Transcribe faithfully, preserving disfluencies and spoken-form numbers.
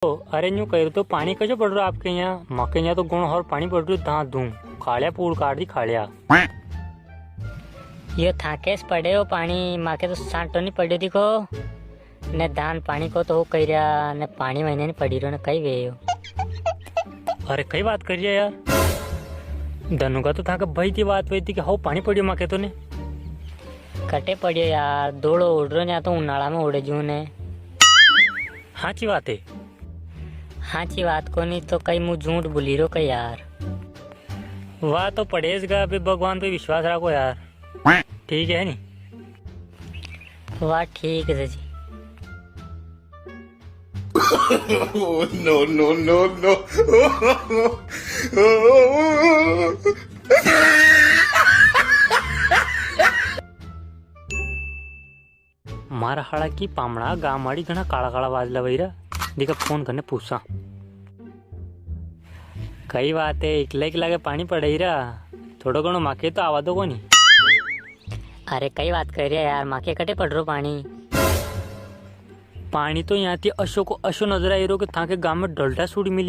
अरे न्यू कह रहे तो पानी कैसे पड़ रहा आपके यहाँ? माके यहाँ तो गुण और पानी पड़ रही धां धूं। खालिया पूर काट दी खालिया। यो थाकेस पड़े हो पानी, माके तो सांटो नहीं पड़े दिखो। ने धान पानी को तो हो कह रहा, ने पानी महीने नहीं पड़ी रहो, ने कई वे हो। अरे कई बात कर रही है यार। धनु का तो थाके भाई थी बात हुई थी कि हो पानी पड़ियो माके तो ने। कटे पड़ियो यार, धूलो उड़ रहो या तो उनाला में उड़े जू ने। हाँची बात है। हाँची बात को नहीं तो कई मुँह झूठ बोली रो कई यार। वाह तो पड़ेज का भी भगवान पे विश्वास रखो यार। ठीक है नी? वाह ठीक है जी। Oh, no, no, no, no। मारा हाड़ा की पामणा गाम आड़ी घणा काला काला बादला वई रा। देखा फोन करने पूछा। कई बात है, इकला इकला के पानी पड़े ही रा। थोड़ो घणो माके तो आवा दो कोनी। अरे कई बात कर रहा यार, माके कटे पड़ रो पानी। पानी तो यहाँ थी अशो को अशो नजर आई रो कि थाके गाम में डोलटा सूड़ी मिली।